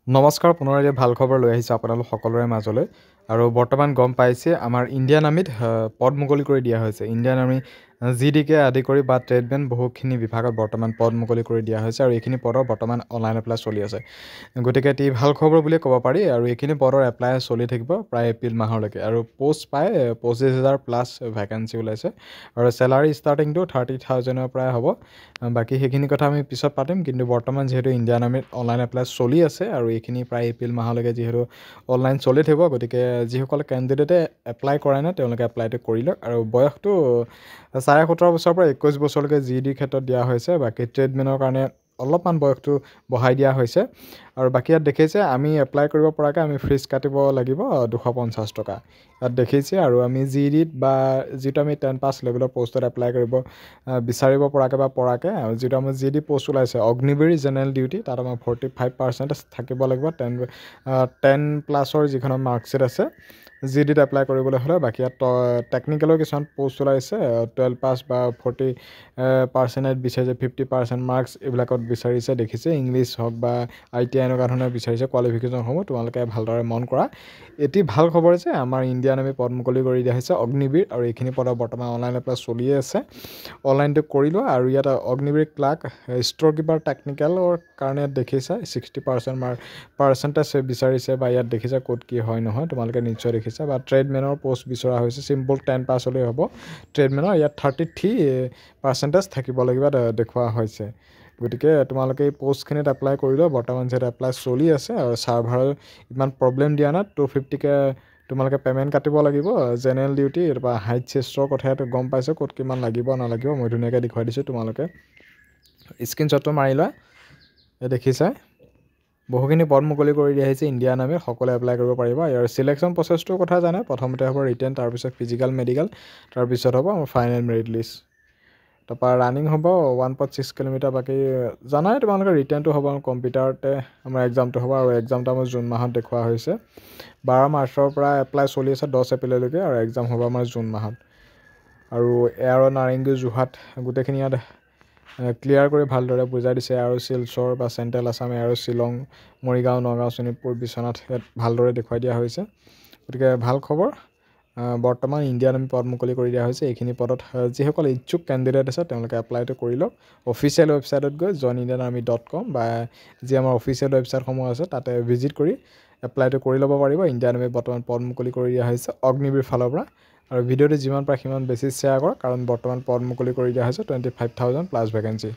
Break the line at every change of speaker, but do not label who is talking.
নমস্কাৰ, পুনৰ এটি ভাল খবৰ লৈ আহিছোঁ আপোনালোক সকলোৰে মাজলৈ। আৰু বৰ্তমান গম পাইছে, আমাৰ ইণ্ডিয়ান আৰ্মিত পদ মুকলি কৰি দিয়া হৈছে। ইণ্ডিয়ান আৰ্মি জি ডিকে আদি কৰি বা ট্ৰেডমেন, বহুখিনি বিভাগত বৰ্তমান পদ মুকলি কৰি দিয়া হৈছে আৰু এইখিনি পদৰ বৰ্তমান অনলাইন এপ্লাই চলি আছে। গতিকে এটি ভাল খবৰ বুলিয়ে ক'ব পাৰি। আৰু এইখিনি পদৰ এপ্লাই চলি থাকিব প্ৰায় এপ্ৰিল মাহলৈকে। আৰু প'ষ্ট প্ৰায় 25,000 প্লাছ ভেকেঞ্চি ওলাইছে আৰু চেলাৰী ষ্টাৰ্টিংটো 30,000ৰ পৰাই হ'ব। বাকী সেইখিনি কথা আমি পিছত পাতিম। কিন্তু বৰ্তমান যিহেতু ইণ্ডিয়ান আৰ্মিত অনলাইন এপ্লাই চলি আছে আৰু এইখিনি প্ৰায় এপ্ৰিল মাহলৈকে যিহেতু অনলাইন চলি থাকিব, গতিকে যিসকল কেণ্ডিডেটে এপ্লাই কৰা নাই, তেওঁলোকে এপ্লাইটো কৰি লওক। আৰু বয়সটো 17.5 বছৰৰ পৰা 21 বছৰলৈকে জি ডিৰ ক্ষেত্ৰত দিয়া হৈছে। বাকী ট্ৰেডমেনৰ কাৰণে অলপমান বয়সটো বঢ়াই দিয়া হৈছে। আৰু বাকী ইয়াত দেখিছে, আমি এপ্লাই কৰিব পৰাকৈ আমি ফিজ কাটিব লাগিব 250 টকা, ইয়াত দেখিছে। আৰু আমি জি ডিত বা যিটো আমি 10 পাছ লেভেলৰ পষ্টত এপ্লাই কৰিব বিচাৰিব পৰাকৈ বা পৰাকৈ, যিটো আমাৰ জি ডি পষ্ট ওলাইছে অগ্নিবীৰ জেনেৰেল ডিউটি, তাত আমাৰ 45 পাৰ্চেণ্টেজ থাকিব লাগিব 10 প্লাছৰ যিখন মাৰ্কশ্বিট আছে জি ডিত এপ্লাই কৰিবলৈ হ'লে। বাকী ইয়াত টেকনিকেলৰ কিছুমান পষ্ট ওলাইছে, 12 পাছ বা 40 পাৰ্চেণ্টেজ বিচাৰিছে, 50% মাৰ্কছ এইবিলাকত বিচাৰিছে, দেখিছে। ইংলিছ হওক বা আই.টি.আই এনেকুৱা ধৰণৰ বিচাৰিছে। কোৱালিফিকেশ্যনসমূহ তোমালোকে ভালদৰে মন কৰা। এটি ভাল খবৰ যে আমাৰ ইণ্ডিয়ান আৰ্মি পদ মুকলি কৰি দিয়া হৈছে অগ্নিবীৰ আৰু এইখিনি পদৰ বৰ্তমান অনলাইন এপ্লাই চলিয়ে আছে। অনলাইনটো কৰি লোৱা। আৰু ইয়াত অগ্নিবীৰ ক্লাৰ্ক, ষ্ট'ৰ কিপাৰ টেকনিকেলৰ কাৰণে ইয়াত দেখিছা 60% মাৰ্ক পাৰ্চেণ্টেজ বিচাৰিছে বা ইয়াত দেখিছা ক'ত কি হয় নহয়, তোমালোকে নিশ্চয় দেখিছা। বা ট্ৰেডমেনৰ পষ্ট বিচৰা হৈছে, চিম্পল 10 পাছ হ'লেই হ'ব। ট্ৰেডমেনৰ ইয়াত 33% থাকিব লাগিব দেখুওৱা হৈছে। গতিকে তোমালোকে এই পষ্টখিনিত এপ্লাই কৰি লোৱা। বৰ্তমান যিহেতু এপ্লাই চলি আছে আৰু ছাৰ্ভাৰৰ ইমান প্ৰব্লেম দিয়া নাই, 250কৈ তোমালোকে পে'মেণ্ট কাটিব লাগিব। জেনেৰেল ডিউটি বা হাইট চেষ্টৰ কথা ইয়াত গম পাইছোঁ, ক'ত কিমান লাগিব নালাগিব মই ধুনীয়াকৈ দেখুৱাই দিছোঁ। তোমালোকে স্ক্ৰীনশ্বটটো মাৰি লোৱা। এই দেখিছা, বহুখিনি পদ মুকলি কৰি দিয়া হৈছে ইণ্ডিয়ান আৰ্মিত, সকলোৱে এপ্লাই কৰিব পাৰিব। ইয়াৰ চিলেকশ্যন প্ৰচেছটোৰ কথা জানে, প্ৰথমতে হ'ব ৰিটেন, তাৰপিছত ফিজিকেল, মেডিকেল, তাৰপিছত হ'ব আমাৰ ফাইনেল মেৰিট লিষ্ট। তাৰপৰা ৰানিং হ'ব 1.6 কিলোমিটাৰ। বাকী জানাই তোমালোকে, ৰিটেনটো হ'ব কম্পিউটাৰতে, আমাৰ এক্সামটো হ'ব। আৰু এক্সামটো আমাৰ জুন মাহত দেখুওৱা হৈছে। 12 মাৰ্চৰ পৰা এপ্লাই চলি আছে 10 এপ্ৰিললৈকে আৰু এক্সাম হ'ব আমাৰ জুন মাহত। আৰু এয়াৰ নাৰেংগী, যোৰহাট গোটেইখিনি ইয়াত ক্লিয়াৰ কৰি ভালদৰে বুজাই দিছে। আৰু শিলচৰ বা চেণ্ট্ৰেল আছাম আৰু শ্বিলং, মৰিগাঁও, নগাঁও, শোণিতপুৰ, বিশ্বনাথ ইয়াত ভালদৰে দেখুৱাই দিয়া হৈছে। গতিকে ভাল খবৰ, বৰ্তমান ইণ্ডিয়ান আৰ্মি পদ মুকলি কৰি দিয়া হৈছে। এইখিনি পদত যিসকল ইচ্ছুক কেণ্ডিডেট আছে, তেওঁলোকে এপ্লাইটো কৰি লওক। অফিচিয়েল ৱেবছাইটত গৈ joinindianarmy.com বা যি আমাৰ অফিচিয়েল ৱেবছাইটসমূহ আছে, তাতে ভিজিট কৰি এপ্লাইটো কৰি ল'ব পাৰিব। ইণ্ডিয়ান আৰ্মি বৰ্তমান পদ মুকলি কৰি দিয়া হৈছে অগ্নিবীৰ ফালৰ পৰা। আৰু ভিডিঅ'টো যিমান পাৰে সিমান বেছি শ্বেয়াৰ কৰক, কাৰণ বৰ্তমান পদ মুকলি কৰি দিয়া হৈছে 25,000 প্লাছ ভেকেঞ্চি।